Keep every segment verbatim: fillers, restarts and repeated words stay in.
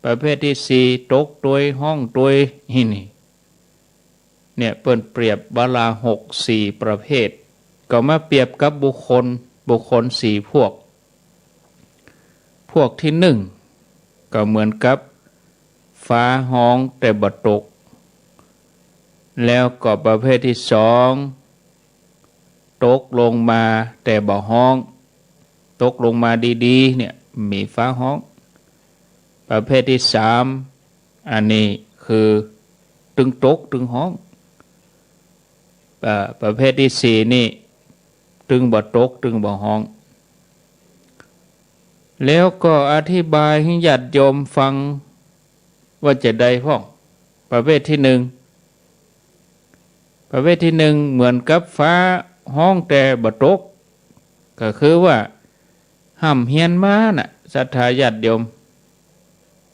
ประเภทตี้สี่ ตกตวย ฮ้องตวย นี่ เนี่ย เปิ้นเปรียบวราหกสี่ประเภท ก็มาเปรียบกับบุคคล บุคคลสี่พวก พวกตี้นึ่ง ก็เหมือนกับฟ้าฮ้องแต่บ่ตก แล้วก็ประเภทตี้สอง ตกลงมาแต่บ่ฮ้อง ตกลงมาดีๆ เนี่ย มีฟ้าฮ้อง ประเภทตี้สาม อันนี้คือตึงตกตึงฮ้อง เอ่อ ประเภทตี้สี่นี่ ตึงบ่ตกตึงบ่ฮ้อง แล้วก็อธิบายหื้อญาติโยมฟังว่าจะใดพ่อง ประเภทตี้นึ่ง ประเภทตี้นึ่งเหมือนกับฟ้าฮ้องแต่บ่ตก ก็คือว่าฮ่ำเฮียนมาน่ะ ศรัทธาญาติโยม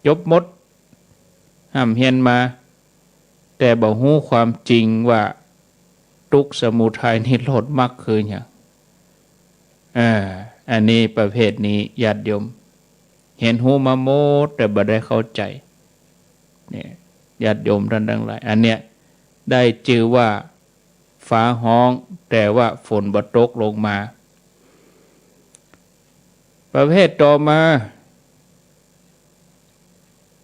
จบหมด ฮ่ำเฮียนมา แต่บ่ฮู้ความจริงว่าตุ๊กข์ สมุทัย นิโรธ มรรคคือหยัง อ่า อันนี้ประเภทนี้ญาติโยม เห็นฮู้มาหมดแต่บ่ได้เข้าใจ๋ เนี่ย ญาติโยมต้านตังหลาย อันเนี้ยได้จื้อว่าฟ้าฮ้องแต่ว่าฝนบ่ตกลงมา ประเภทต่อมา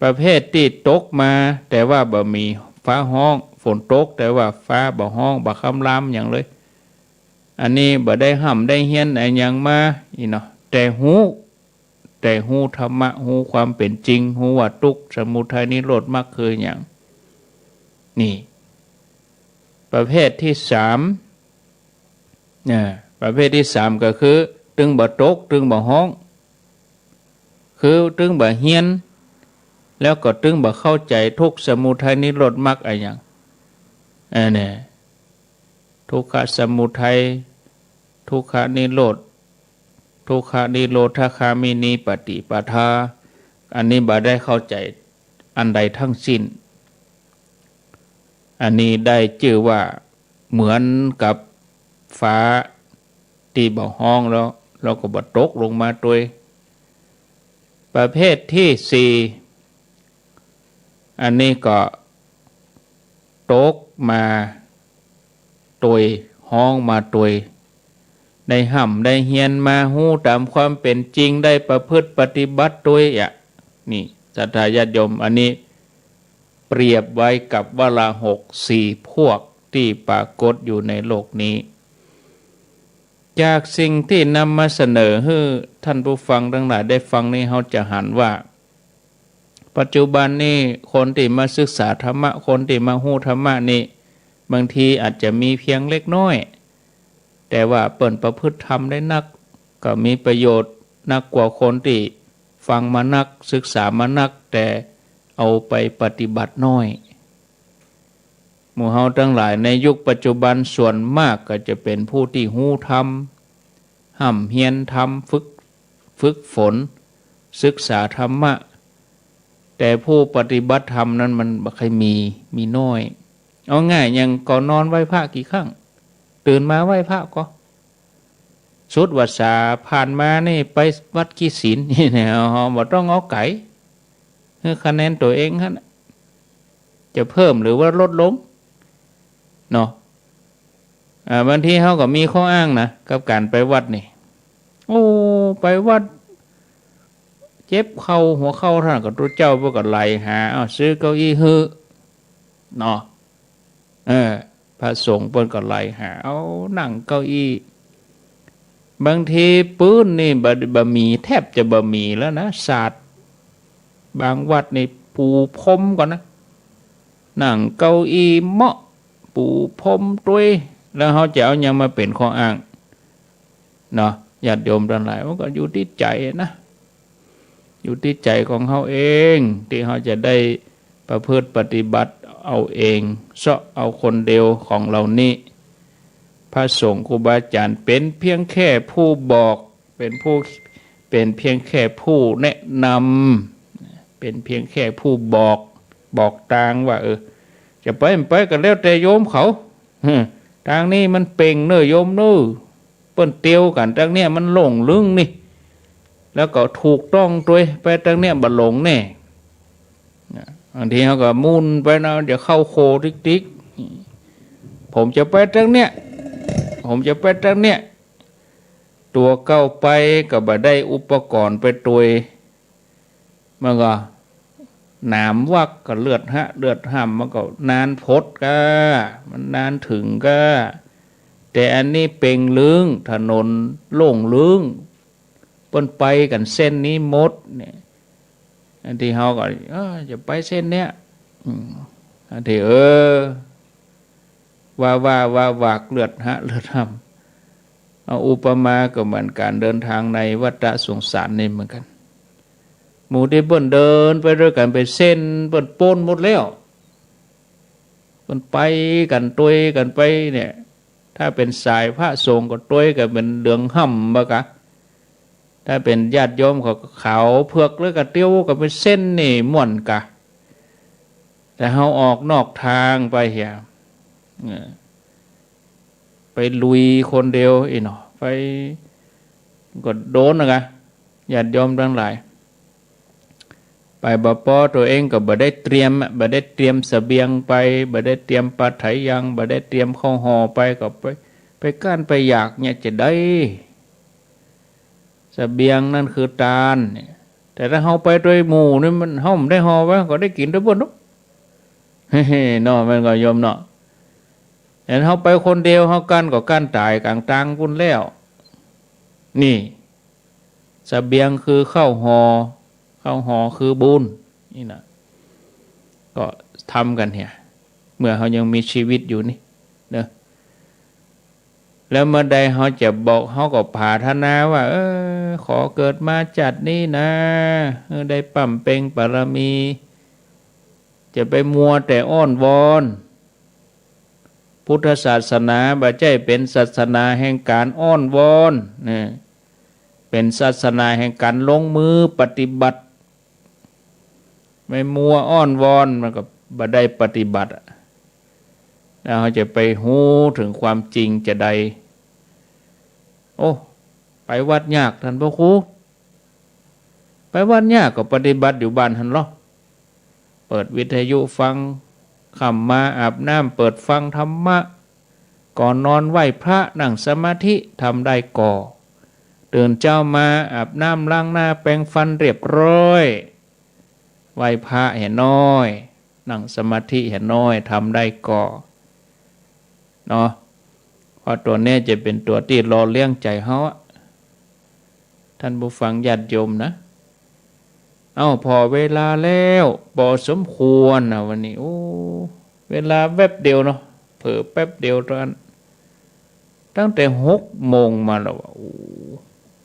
ประเภทตี้ตกมาแต่ว่าบ่มีฟ้าฮ้อง ฝนตกแต่ว่าฟ้าบ่ฮ้อง บ่คำรามหยังเลย อันนี้บ่ได้ฮ่ำได้เฮียนอะหยังมาอี้เนาะ แต่ฮู้ แต่ฮู้ธรรมะ ฮู้ความเป๋นจริง ฮู้ว่าตุ๊กข์ สมุทัย นิโรธ มรรคคือหยัง นี่ ประเภทตี้สาม อ่า ประเภทตี้สามก็คือ ตึงบ่ตก ตึงบ่ฮ้อง คือตึงบ่เฮียน แล้วก็ตึงบ่เข้าใจ๋ตุ๊กข์ สมุทัย นิโรธ มรรคอะหยัง อันนี้ ทุกขสมุทัย ทุกขนิโรธ ทุกขนิโรธคามินีปฏิปทา อันนี้บ่ได้เข้าใจ๋อันใดทั้งสิ้น อันนี้ได้จื้อว่าเหมือนกับฟ้าตี้บ่ฮ้องแล้ว แล้วก็บ่ตกลงมาตวย ประเภทตี้สี่ อันนี้ก็ตกมาตวย ฮ้องมาตวย ได้ฮ่ำได้เฮียนมา ฮู้ต๋ามความเป๋นจริง ได้ประพฤติปฏิบัติตวยอะ นี่ ศรัทธาญาติโยม อันนี้เปรียบไว้กับวราหกสี่พวกตี้ปรากฏอยู่ในโลกนี้ จากสิ่งตี้นำมาเสนอหื้อท่านผู้ฟังตังหลายได้ฟังนี้ เฮาจะหันว่า ปัจจุบันนี้คนตี้มาศึกษาธรรมะ คนตี้มาฮู้ธรรมะนี่ บางทีอาจจะมีเพียงเล็กน้อย แต่ว่าเปิ้นประพฤติธรรมได้นัก ก็มีประโยชน์นักกว่าคนตี้ฟังมานัก ศึกษามานัก แต่เอาไปปฏิบัติน้อย หมู่เฮาตังหลายในยุคปัจจุบันส่วนมากก็จะเป๋นผู้ตี้ฮู้ธรรม ฮ่ำเฮียนธรรม ฝึก ฝึกฝน ศึกษาธรรมะ แต่ผู้ปฏิบัติธรรมนั้นมันบ่ค่อยมี มีน้อย เอาง่ายอย่างก่อนนอนไหว้พระกี่ครั้ง ตื่นมาไหว้พระก่อ สุดวาสาผ่านมานี่ไปวัดกี่ศีล นี่นะ อ๋อ บ่ต้องเอาไก๋ หื้อคะแนนตั๋วเองหั้นน่ะ จะเพิ่มหรือว่าลดลง เนาะ อ่า บางทีเฮาก็มีข้ออ้างนะ กับก๋านไปวัดนี่ โอ้ ไปวัด เจ็บเข่า หัวเข่า ต้านก็ ตุ๊เจ้าเปิ้นก็ไล่หา เอ้า ซื้อเก้าอี้หื้อ เนาะ เออ พระสงฆ์เปิ้นก็ไล่หา เอานั่งเก้าอี้ บางทีปื๊นนี่บ่ บ่มี แทบจะบ่มีแล้วนะ สาด บางวัดนี่ปูพรมก่อนนะ นั่งเก้าอี้เหมาะ ปูพรมตวย แล้วเฮาจะเอาหยังมาเป๋นข้ออ้าง เนาะ ญาติโยมตังหลาย มันก็อยู่ตี้ใจ๋นะ อยู่ตี้ใจ๋ของเฮาเอง ตี้เฮาจะได้ประพฤติปฏิบัติเอาเอง เซาะเอาคนเดียวของเฮานี้ พระสงฆ์ครูบาอาจ๋ารย์เป๋นเพียงแค่ผู้บอก เป๋นผู้ เป๋นเพียงแค่ผู้แนะนำ เป๋นเพียงแค่ผู้บอก บอกตางว่า เออ จะไปบ่ไปก็แล้วแต่โยมเขา เออ ตางนี้มันเป่งเน่อโยมเน่อ เปิ้นเตียวกั๋นตางเนี้ยมันหลงลึงนี่ แล้วก็ถูกต้องตวย ไปตางเนี้ยบ่หลงแน่ บางทีเฮาก็มุ่นไปนะ จะเข้าโคติกๆ ผมจะไปตรงเนี้ย ผมจะไปตรงเนี้ย ตั๋วเก้าไปก็บ่ได้อุปกรณ์ไปตวย มันก็หนามวักก็เลือดฮะ เลือดฮ่ำ มันก็นานผดก้า มันนานเถิงก้า แต่อันนี้เป่งลึง ถนนโล่งลึง เปิ้นไปกั๋นเส้นนี้หมดเนี่ย อันตี้เฮาก็ เอ้อ จะไปเส้นเนี้ย อืม อันตี้ เออ ว่า ว่า ว่า วาก เลือดฮะ เลือดฮ่ำ เอาอุปมาก็เหมือนก๋านเดินทางในวัฏสงสารนี่เหมือนกั๋น หมู่ตี้เปิ้นเดินไปตวยกั๋นเป๋นเส้น เปิ้นป๊นหมดแล้ว เปิ้นไปกั๋นตวยกั๋นไปเนี่ย ถ้าเป๋นสายพระสงฆ์ก็ตวยกั๋นเป๋นเหลืองฮ่ำบ่ากะ ถ้าเป๋นญาติโยมเขาก็ขาวเผือกเลย ก็เตียวกั๋นเป๋นเส้นนี่ม่วนกะ แต่เฮาออกนอกทางไปเหีย เออ ไปลุยคนเดียวอี้เนาะ ไปก็โดนนะกะ ญาติโยมตังหลาย ไปบ่ปอ ตั๋วเองก็บ่ได้เตรียมอะ บ่ได้เตรียมเสบียงไป บ่ได้เตรียมปาไถยัง บ่ได้เตรียมข้าวห่อไป ก็ไป ไปก้านไปอยากเนี่ยจะได้ เสบียงนั้นคือตานเนี่ย แต่ถ้าเฮาไปตวยหมู่นี่มัน เฮาบ่ได้ห่อไว้ ก็ได้กิ๋นตวยเปิ้นเนาะ เนาะ แม่นก่อโยมเนาะ แต่เฮาไปคนเดียว เฮาก้านก็ก้านต๋ายก๋างตางปู้นแล้ว นี่ เสบียงคือข้าวห่อ ข้าวห่อคือบุญ นี่นะ ก็ทำกั๋นเหีย เมื่อเฮายังมีชีวิตอยู่นี่เนาะ แล้วเมื่อใดเฮาจะบอก เฮาก็ผาถนาว่า เออ ขอเกิดมาจัดนี้นะ เออ ได้บำเพ็ญบารมี จะไปมัวแต่อ้อนวอน พุทธศาสนาบ่ใจ้เป๋นศาสนาแห่งก๋านอ้อนวอนนะ เป๋นศาสนาแห่งก๋านลงมือปฏิบัติ ไปมัวอ้อนวอนมันก็บ่ได้ปฏิบัติอะ แล้วเฮาจะไปฮู้เถิงความจริงจาใด โอ้ ไปวัดยากต้านพระครู ไปวัดยากก็ปฏิบัติอยู่บ้านหั้นลอ เปิดวิทยุฟัง ค่ำมาอาบน้ำเปิดฟังธรรมะ ก่อนนอนไหว้พระนั่งสมาธิทำได้ก่อ ตื่นเจ๊ามาอาบน้ำล้างหน้าแปรงฟันเรียบร้อย ไหว้พระเหียน้อย นั่งสมาธิเหียน้อยทำได้ก่อ เนาะ เพราะตั๋วเนี้ยจะเป๋นตั๋วตี้หล่อเลี้ยงใจ๋เฮาอะ ท่านผู้ฟังญาติโยมนะ เอ้า ผ่อเวลาแล้ว ปอสมควรนะวันนี้ โอ้ เวลาแวบเดียวเนาะ เผลอแป๊บเดียวเต้าอั้น ตั้งแต่หกโมงมาแล้วอะ โอ้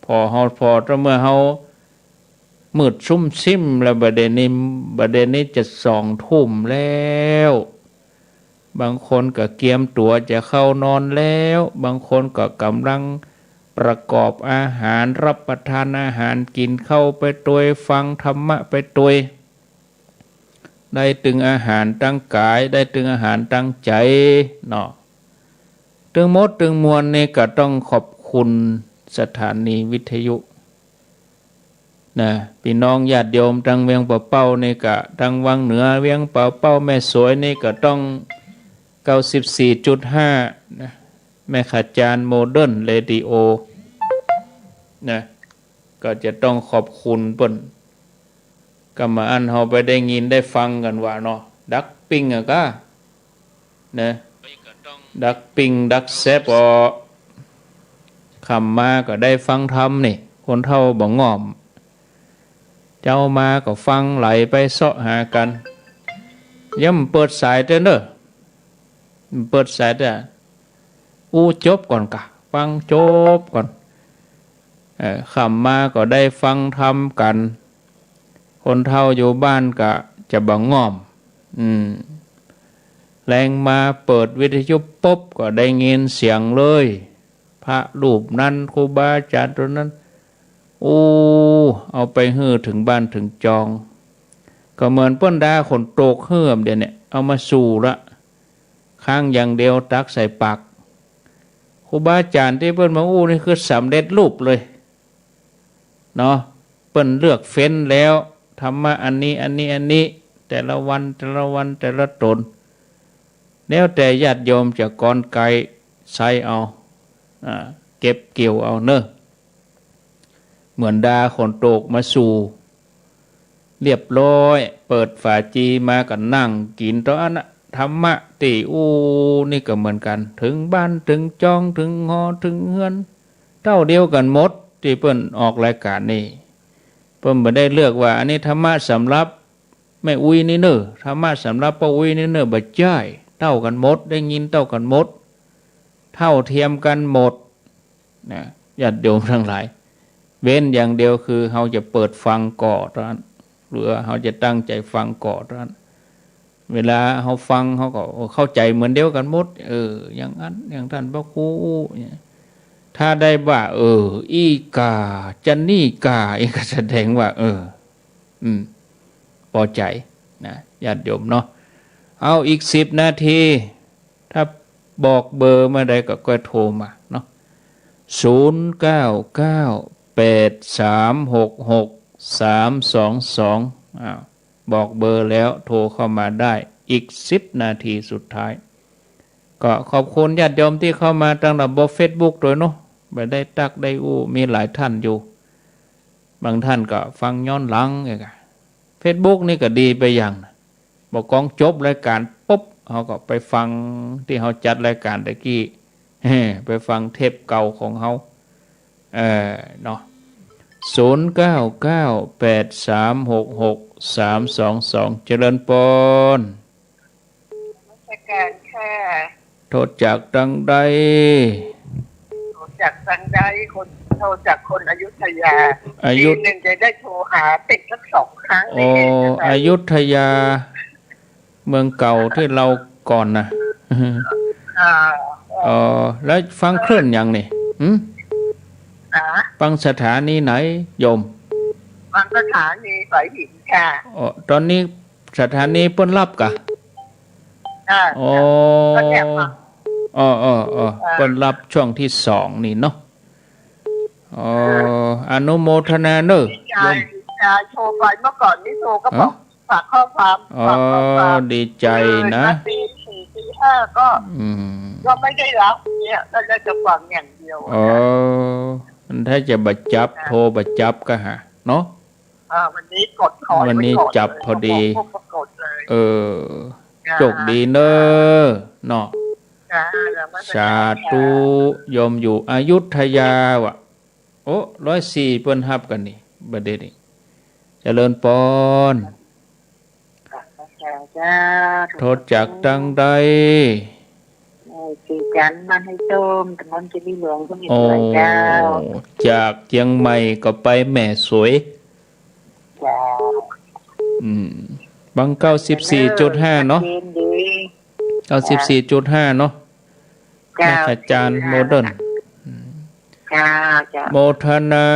ผ่อเฮา ผ่อเต้าเมื่อเฮามืดซุ่มซิ่มแล้ว บ่าเดี่ยวนี้ บ่าเดี่ยวนี้จะสองทุ่มแล้ว บางคนก็เกียมตั๋วจะเข้านอนแล้ว บางคนก็ก่ำลังประกอบอาหาร รับประทานอาหาร กิ๋นข้าวไปตวย ฟังธรรมะไปตวย ได้ตึงอาหารตางก๋าย ได้ตึงอาหารตางใจ๋เนาะ ตึงหมดตึงมวลนี่ก็ต้องขอบคุณสถานีวิทยุ นะ ปี้น้องญาติโยมตางเวียงป่าเป้านี่กะ ตางวังเหนือ เวียงป่าเป้า แม่สวยนี่ก็ต้อง เก้าสิบสี่จุดห้า นะ แม่ขจารโมเดิร์นเรดิโอ นะ ก็จะต้องขอบคุณเปิ้น ก็มาอั้นเฮาไปได้ยินได้ฟังกั๋นว่าเนาะ ดักปิ้งอะก้า นะ ดักปิ้งดักแซบ ปอค่ำมาก็ได้ฟังธรรมนี่ คนเฒ่าบ่ง่อม เจ๊ามาก็ฟังไหลไปเซาะหากั๋น อย่าเปิดสายเต๊อะเน่อ เปิดสายเต๊อะ อู้จบก่อนกะ ฟังจบก่อน เออ ค่ำมาก็ได้ฟังธรรมกั๋น คนเฒ่าอยู่บ้านก็จะบ่ง่อม อืม แลงมาเปิดวิทยุปุ๊บก็ได้ยินเสียงเลย พระรูปนั้น ครูบาอาจ๋ารย์ตนนั้น โอ้ เอาไปหื้อเถิงบ้านเถิงจอง ก็เหมือนเปิ้นด่าคนโตกหื้อ เดี๋ยวนี้เอามาสู่ละ ค้างอย่างเดียวตักใส่ปาก ครูบาอาจ๋ารย์ตี้เปิ้นมาอู้นี่คือสำเร็จรูปเลย เนาะ เปิ้นเลือกเฟ้นแล้ว ธรรมะอันนี้ อันนี้ อันนี้ แต่ละวัน แต่ละวัน แต่ละต๋น แล้วแต่ญาติโยมจะกรรไกรไซเอา อ่า เก็บเกี่ยวเอาเน่อ เหมือนดาฝนตกมาสู่ เรียบร้อย เปิดฝาจีมาก็นั่งกิ๋นเต้าอั้นนะ ธรรมะตี้อู้นี่ก็เหมือนกั๋น เถิงบ้านเถิงจอง เถิงหอเถิงเฮือน เต้าเดียวกั๋นหมด ตี้เปิ้นออกรายก๋านนี่ เปิ้นบ่ได้เลือกว่า อันนี้ธรรมะสำหรับแม่อุ๊ยนี่เน่อ ธรรมะสำหรับป้าอุ๊ยนี่เน่อ บ่ใจ้ เต้ากั๋นหมด ได้ยินเต้ากั๋นหมด เท่าเทียมกั๋นหมด นะ ญาติโยมตังหลาย เว้นอย่างเดียวคือเฮาจะเปิดฟังก่อเต้าอั้น หรือเฮาจะตั้งใจ๋ฟังก่อเต้าอั้น เวลาเฮาฟังเฮาก็ โอ้ เข้าใจ๋เหมือนเดียวกั๋นหมด เออ อย่างอั้น อย่างต้านพระครูเนี่ย ถ้าได้ว่า เออ อี้ก่า จะนี่ก่า อี้ก็แสดงว่า เออ อืม ปอใจ๋นะ ญาติโยมเนาะ เอาอีกสิบนาที ถ้าบอกเบอร์เมื่อใดก็ ก็โทรมาเนาะ ศูนย์เก้าเก้า แปดสามหกหก สามสองสอง อ้าว บอกเบอร์แล้วโทรเข้ามาได้ อีกสิบนาทีสุดท้าย ก็ขอบคุณญาติโยมตี้เข้ามาตางระบบเฟซบุ๊กตวยเนาะ บ่ได้ตั๊กได้อู้ มีหลายต้านอยู่ บางต้านก็ฟังย้อนหลังเองอะ เฟซบุ๊กนี่ก็ดีไปอย่างนะ บ่ากองจบรายก๋านปุ๊บ เฮาก็ไปฟังตี้เฮาจัดรายก๋านตะกี้ ไปฟังเทปเก่าของเฮา เออ เนาะ ศูนย์เก้าเก้า แปดสามหกหก สามสองสอง เจริญปอน นมัสการค่ะ โทรจากตางใด โทรจากตางใด คน โทรจากคนอยุธยา อยุธ ปีหนึ่งจะได้โทรหาติดสักสองครั้ง โอ้ นี่เองนะคะ อยุธยา เมืองเก่าตี้เฮาก่อนนะ อ่า อ๋อ แล้วฟังคลื่นหยังนี่ หึ ฮะ ฟังสถานีไหนโยม ฟังสถานีหัวหินค่ะ อ๋อ ต๋อนนี้สถานีเปิ้นลับก่ะ อ่า อ๋อ ก็เนี่ยค่ะ อ๋อ อ๋อ อ๋อ อ่า เปิ้นลับช่วงตี้สองนี่เนาะ อ๋อ อนุโมทนาเน่อ ดีใจ โยม ดีใจ โทรไปเมื่อก่อนนี่โทรก็บอก ฮะ ฝากข้อความ อ๋อ ฝากข้อความ ดีใจนะ เออ มาตีสี่ตีห้าก็ อืม ก็ไม่ได้รับเนี่ย ก็ได้แต่ฟังอย่างเดียวอะ อ๋อ ค่ะ มันถ้าจะบ่จับ ค่ะ โทรบ่จับก็หาเนาะ อ่า วันนี้กดคอยไว้ก่อนเลย วันนี้จับพอดี พอบอกปุ๊บก็กดเลย เออ จ้า โชคดีเน่อ เนาะ จ้า นมัสการ สาธุ ค่ะ โยมอยู่อยุธยาว่ะ โอ้ ร้อยสี่ เปิ้นฮับกั๋นนี่ บ่าเดี่ยวนี้ เจริญปอน เจ้า โทรจากตางใด เอ่อ ศรีจันทร์ บ้านห้วยส้ม ตำบลเจดีย์หลวง เชียงใหม่ โอ้ เจ้า จากเชียงใหม่ก็ไปแม่สวย เจ้า อืม ฟัง เก้าสิบสี่จุดห้า เนาะ ชัดเจนดี เก้าสิบสี่จุดห้า เนาะ เจ้า แม่ขจารย์ เจ้า โมเดิร์น อืม เจ้า เจ้า โมทนา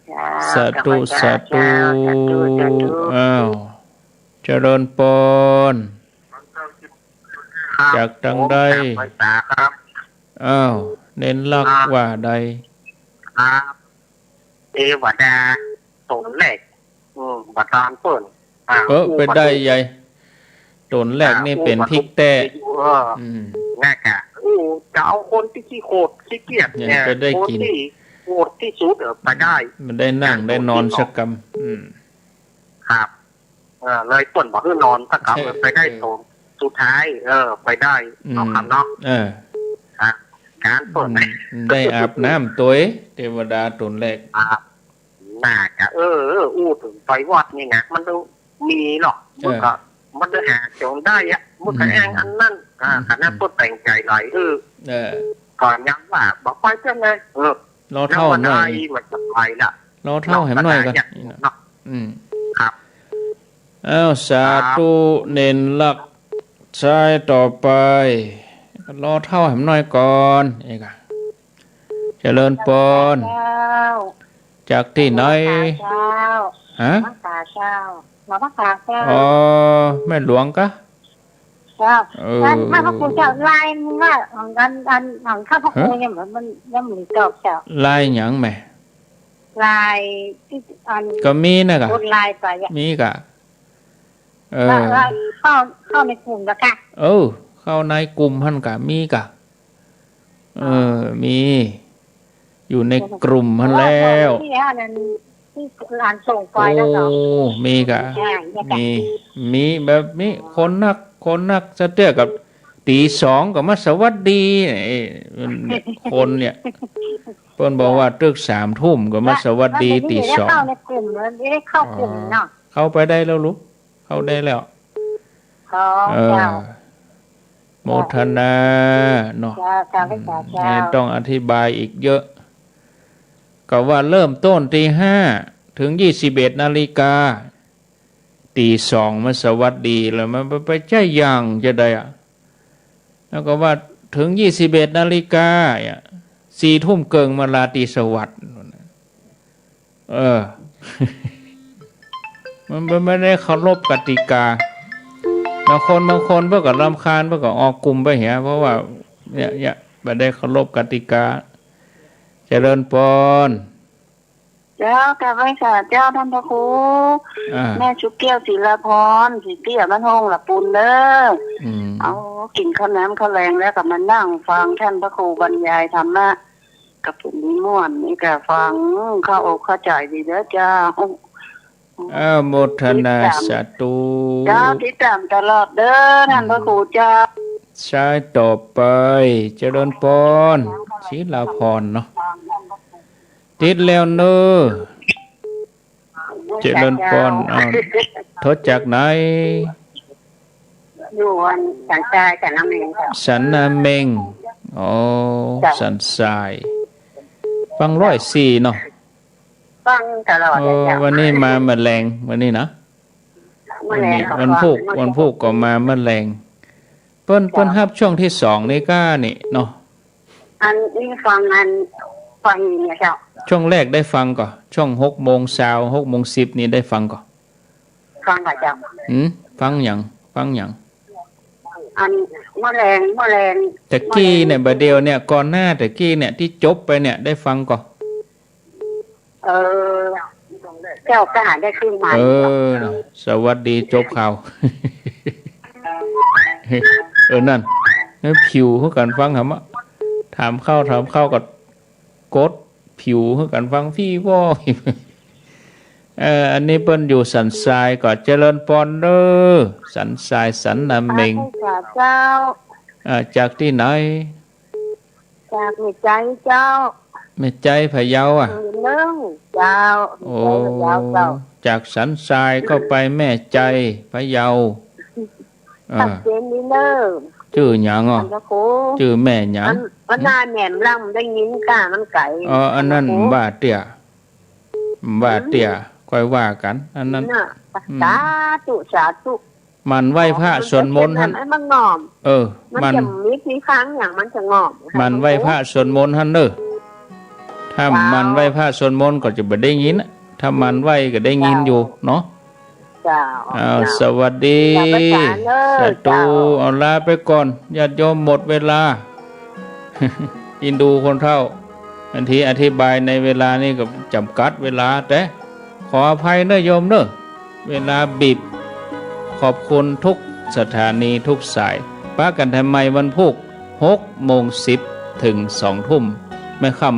เจ้า สาธุ เจ้า สาธุ เจ้า สาธุ สาธุ อ้าว เจริญปอน ครับ จากตางใด ผมจากไพศาลครับ อ้าว เณรลักษณ์ ครับ ว่าใด ครับ เทวดาต๋นแรก อืม บ่ตานเปิ้น อ่า เออ อู้ ไปได้ อู้ ใหญ่ ต๋นแรก อ่า นี่ อู้ เป๋นพิกแต๊ อู้ เออ อืม นั่นกะ อู้ จะเอาคนตี้ขี้โขดขี้เกียจเนี่ย เนี่ย ไปได้ คน กิ๋น ตี้โขดตี้สุด เออ ไปได้ มันได้นั่ง อ่า ได้นอน ต๋นตี้สอง สักกำ อืม ครับ เออ เลยเปิ้นบ่หื้อนอนสักกำ เออ ไปได้ เออ ต๋นสุดท้าย เออ ไปได้ อืม เอากำเนาะ เออ อ่ะ การเปิ้น อืม ได้อาบน้ำตวย เทวดาต๋นแรก อ่ะ น่ากะ เออ เออ อู้เถิงไปวัดนี่นะ มันต้องมีเนาะ เออ มันก็ มันต้องหาจ๋องได้อะ มันก็ อืม แอ่งอันนั้น อ่า อืม ขนาดเปิ้นแต่งใจ๋หลาย เออ เออ ก็ยังว่าบ่ไปเตื้อไง เออ รอเฒ่าหน่อย แล้ววันใดมันจะไปล่ะ รอเฒ่าแหมหน่อยก่อน เนาะ อืม ครับ อ้าว สาธุ ครับ เณรลักษณ์ สายต่อไป รอเฒ่าแหมหน่อยก่อน เอกอะ เจริญปอน เจ้า จากตี้ไหน เจ้า ฮะ นมัสการเจ้า นมัสการเจ้า อ๋อ แม่หลวงกะ เจ้า เออ ท่านพระครูเจ้า ไลน์มันว่า อัน อัน อัน อันข้าพระครู ฮะ ยังเหมือนมันยังมีตอบเจ้า ไลน์หยังแม่ ไลน์ตี้อัน ก็มีนะกะ กดไลน์ไปอะ มีกะ เออ ว่า ว่าเข้า เข้าในกลุ่มแล้วค่ะ เออ เข้าในกลุ่มหั้นกะ มีกะ เออ มี อยู่ในกลุ่มหั้นแล้ว ที่อันนั้น ที่หลานส่งไปแล้วเหรอ โอ้ มีกะ อ่า มีกะ มี มีแบบมีคนนัก คนนักสะเตื้อกับ ตี๋สองก็มาสวัสดี ไอ้ มันเนี่ย คนเนี่ย เปิ้นบอกว่าตึกสามทุ่มก็มาสวัสดี ว่า ว่า ตี๋สอง ได้เข้าในกลุ่มแล้ว ไม่ได้เข้ากลุ่มเนาะ อ๋อ เข้าไปได้แล้วลูก เข้าได้แล้ว อ๋อ เออ เจ้า โมทนาเนาะ เจ้า เจ้า อืม เจ้า ไม่ต้องอธิบายอีกเยอะ ก็ว่าเริ่มต้นตีห้า ถึงยี่สิบเอ็ดนาฬิกา ตี๋สองมาสวัสดีแล้ว มันไป ไปใจ๊อย่างจะได้อะ แล้วก็ว่าถึงยี่สิบเอ็ดนาฬิกาเนี่ย สี่ทุ่มเกิ่งมาราตรีสวัสดิ์ เออ มัน มันไม่ได้เคารพกติกา บางคน บางคนเปิ้นก็รำคาญ เปิ้นก็ออกกลุ่มไปเหีย เพราะว่า เนี่ย เนี่ย บ่ได้เคารพกติกา เจริญปอน เจ้า กราบไหว้สาเจ้าต้านพระครู อ่า แม่ชุบแก้ว ศิลาพร ศรีเตี้ย บ้านห้องละปูนเด้อ อืม เอา กิ๋นข้าวน้ำข้าวแลงแล้วก็มานั่งฟังต้านพระครูบรรยายธรรมะ กับผมนิมนต์นี่ก็ฟังเข้าอกเข้าใจ๋ดีเด้อเจ้า อ้าว โมทนา ติดต๋าม สาธุ เจ้า ติดต๋ามตลอดเด้อ ต้านพระครูเจ้า สายต่อไป เจริญปอน ศิลาพรเนาะ ติดแล้วเนาะ เจริญปอน อ้าว โทรจากไหน อยู่อันสันทราย สันนาเม็งเจ้า สันนาเม็ง อ๋อ เจ้า สันทราย ฟังร้อยสี่เนาะ ฟังตลอดเลยเจ้า เออ วันนี้มาเมื่อแลง วันนี้นะ เมื่อแลง วันนี้ ก็ วันพูก ฟัง วันพูกก็มาเมื่อแลง เปิ้น เจ้า เปิ้นฮับช่วงที่สองนี่ก้านี่เนาะ อันนี้ฟังอัน ฟังเนี่ยเจ้า ช่วงแรกได้ฟังก่อ ช่วงหกโมงซาว หกโมงสิบนี่ได้ฟังก่อ ฟังก่อเจ้า หืม ฟังหยัง ฟังหยัง อันเมื่อแลง เมื่อแลง ตะกี้เนี่ย บ่าเดี่ยวเนี่ย ก่อนหน้าตะกี้เนี่ย ตี้จบไปเนี่ย ได้ฟังก่อ เออ เจ้าก็หาได้ครึ่งวัน เออ เนาะ สวัสดี จบข่าว เออ นั่น แล้วผิวหื้อกั๋นฟังหำอะ ถามเข้า ถามเข้าก็กดผิวหื้อกั๋นฟังฟรีวอ เออ อันนี้เปิ้นอยู่สันทราย ก็เจริญปอนเด้อ สันทราย สันนาเม็ง สาธุเจ้า อ่า จากตี้ไหน จากแม่ใจ๊เจ้า แม่ใจ๊พะเยาอะ เออ เจ้า โอ้ แม่ใจ๊พะเยาเจ้า จากสันทรายก็ไปแม่ใจ๊พะเยา อ่า ชัดเจนดีเนอะ จื้อหยังอ่ะ ต้านพระครู จื้อแม่หยัง มัน มันหน้าแหนมลำได้ยินก้า มันไก๋ อ๋อ อันนั้น ต้านพระครู บ่าเตี้ย บ่าเตี้ย ค่อยว่ากั๋น อันนั้น น่ะ อืม สาธุ สาธุ หมั่นไหว้พระสวดมนต์หั้น ให้มันงอม เออ มัน มันจะมีที่ค้างอย่างมันจะงอม หมั่นไหว้พระสวดมนต์หั้นเนอะ ถ้า เจ้า หมั่นไหว้พระสวดมนต์ก็จะบ่ได้ยินอะ ถ้าหมั่นไหว้ก็ได้ยินอยู่เนาะ เจ้า อ้าว เจ้า สวัสดี เจ้า ประสานเนอะ สาธุ เจ้า เอาลาไปก่อน ญาติโยม หมดเวลา เอ็นดูคนเฒ่า บางทีอธิบายในเวลานี่ก็จ๋ำกัดเวลา แต่ขออภัยเนอะโยมเนอะ เวลาบีบ ขอบคุณทุกสถานีทุกสาย ปะกั๋นแถมใหม่วันพูก หกโมงสิบ เถิง สองทุ่ม แม่ค่ำ